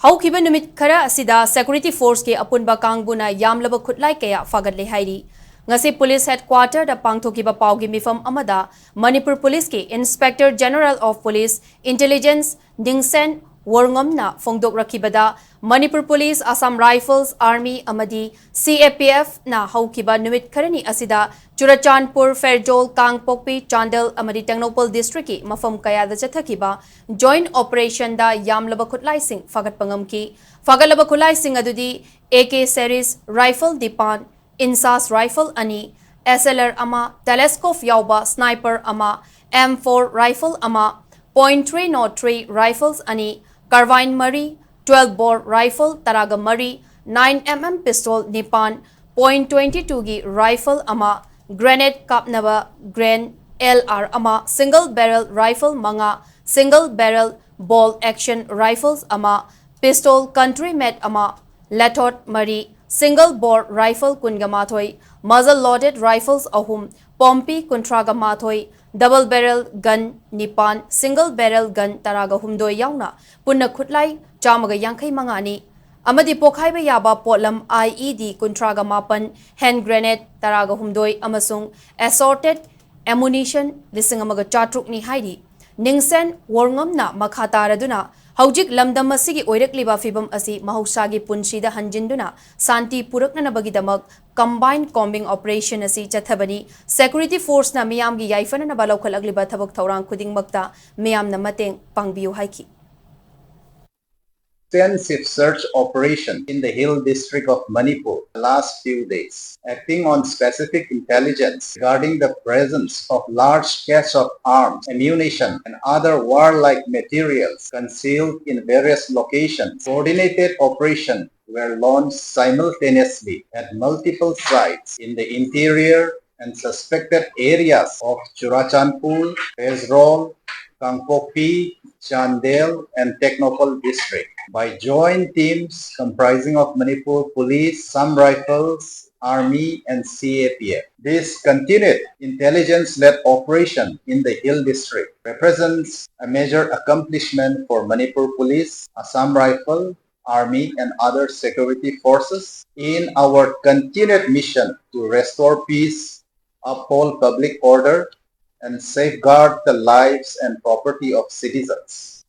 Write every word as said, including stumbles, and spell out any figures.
ꯍꯧꯈꯤꯕ ꯅꯨꯃꯤꯠ ꯈꯔ ꯑꯁꯤꯗ security forceꯀꯤ ꯑꯄꯨꯟꯕ ꯀꯥꯡꯕꯨꯅ ꯌꯥꯝꯂꯕ ꯈꯨꯠꯂꯥꯏ ꯀꯌꯥ ꯐꯥꯒꯠꯂꯦ ꯍꯥꯏꯔꯤ꯫ ꯉꯁꯤ police headquarterꯗ ꯄꯥꯡꯊꯣꯛꯈꯤꯕ ꯄꯥꯎꯒꯤ ꯃꯤꯐꯝ ꯑꯃꯗ Manipur policeꯀꯤ Inspector General of Police Intelligence ꯅꯤꯡꯁꯦꯟ ꯋꯣꯔꯉꯝꯅ ꯐꯣꯡꯗꯣꯛꯂꯛꯈꯤꯕꯗ, Manipur police, Assam Rifles, Army ꯑꯃꯗꯤ CAPFꯅ ꯍꯧꯈꯤꯕ ꯅꯨꯃꯤꯠ ꯈꯔꯅꯤ ꯑꯁꯤꯗ ꯆꯨꯔꯆꯥꯟꯄꯨꯔ, ꯐꯦꯔꯖꯣꯜ, ꯀꯥꯡꯄꯣꯛꯄꯤ, ꯆꯥꯟꯗꯦꯜ ꯑꯃꯗꯤ ꯇꯦꯡꯅꯧꯄꯜ districtꯀꯤ ꯃꯐꯝ ꯀꯌꯥꯗ ꯆꯠꯊꯈꯤꯕ joint operationꯗ ꯌꯥꯝꯂꯕ ꯈꯨꯠꯂꯥꯏꯁꯤꯡ ꯐꯥꯒꯠꯄ ꯉꯝꯈꯤ꯫ ꯐꯥꯒꯠꯂꯕ ꯈꯨꯠꯂꯥꯏꯁꯤꯡ ꯑꯗꯨꯗꯤ AK series rifle ꯅꯤꯄꯥꯟ, INSAS rifle ꯑꯅꯤ, SLR ꯑꯃ, telescope ꯌꯥꯎꯕ sniper ꯑꯃ, M four rifle ꯑꯃ, point three zero three rifles ꯑꯅꯤ, carbine ꯃꯔꯤ, twelve bore rifle ꯇꯔꯥꯒ ꯃꯔꯤ, nine MM pistol ꯅꯤꯄꯥꯟ, point twenty twoꯒꯤ rifle ꯑꯃ, grenade ꯀꯥꯞꯅꯕ ꯒ꯭ꯔꯦꯟ LR ꯑꯃ, single barrel rifle ꯃꯉꯥ, single barrel bolt action rifles ꯑꯃ, pistol country made ꯑꯃ, Lathot ꯃꯔꯤ, single bore rifle ꯀꯨꯟꯒ ꯃꯥꯊꯣꯏ, muzzle loaded rifles ꯑꯍꯨꯝ, ꯄꯣꯝꯄꯤ ꯀꯨꯟꯊ꯭ꯔꯥꯒ ꯃꯥꯊꯣꯏ, double barrel gun ꯅꯤꯄꯥꯟ, single barrel gun ꯇꯔꯥꯒ ꯍꯨꯝꯗꯣꯏ ꯌꯥꯎꯅ ꯄꯨꯟꯅ ꯈꯨꯠꯂꯥꯏ ꯆꯥꯝꯃꯒ ꯌꯥꯡꯈꯩ ꯃꯉꯥꯅꯤ ꯑꯃꯗꯤ ꯄꯣꯈꯥꯏꯕ ꯌꯥꯕ ꯄꯣꯠꯂꯝ IED ꯀꯨꯟꯊ꯭ꯔꯥꯒ ꯃꯥꯄꯟ, hand grenade ꯇꯔꯥꯒ ꯍꯨꯝꯗꯣꯏ ꯑꯃꯁꯨꯡ assorted ammunition ꯂꯤꯁꯤꯡ ꯑꯃꯒ ꯆꯥꯇ꯭ꯔꯨꯛꯅꯤ ꯍꯥꯏꯔꯤ꯫ ꯅꯤꯡꯁꯦꯟ ꯋꯣꯔꯉꯝꯅ ꯃꯈꯥ ꯇꯥꯔꯗꯨꯅ, ꯍꯧꯖꯤꯛ ꯂꯝꯗꯝ ꯑꯁꯤꯒꯤ ꯑꯣꯏꯔꯛꯂꯤꯕ ꯐꯤꯚꯝ ꯑꯁꯤ ꯃꯍꯧꯁꯥꯒꯤ ꯄꯨꯟꯁꯤꯗ ꯍꯟꯖꯤꯟꯗꯨꯅ ꯁꯥꯟꯇꯤ ꯄꯨꯔꯛꯅꯅꯕꯒꯤꯗꯃꯛ combined combing operation ꯑꯁꯤ ꯆꯠꯊꯕꯅꯤ꯫ Security forceꯅ ꯃꯤꯌꯥꯝꯒꯤ ꯌꯥꯏꯐꯅꯅꯕ ꯂꯧꯈꯠꯂꯛꯂꯤꯕ ꯊꯕꯛ ꯊꯧꯔꯥꯡ ꯈꯨꯗꯤꯡꯃꯛꯇ ꯃꯤꯌꯥꯝꯅ ꯃꯇꯦꯡ ꯄꯥꯡꯕꯤꯌꯨ ꯍꯥꯏꯈꯤ꯫ Extensive search operation in the hill district of Manipur the last few days. Acting on specific intelligence regarding the presence of large cache of arms, ammunition, and other warlike materials concealed in various locations, coordinated operations were launched simultaneously at multiple sites in the interior and suspected areas of Churachandpur, Pezrol, Kangpokpi, Chandel, and Tengnoupal district by joint teams comprising of Manipur Police, Assam Rifles, Army, and C A P F. This continued intelligence-led operation in the Hill District represents a major accomplishment for Manipur Police, Assam Rifle, Army, and other security forces in our continued mission to restore peace, uphold public order, and safeguard the lives and property of citizens.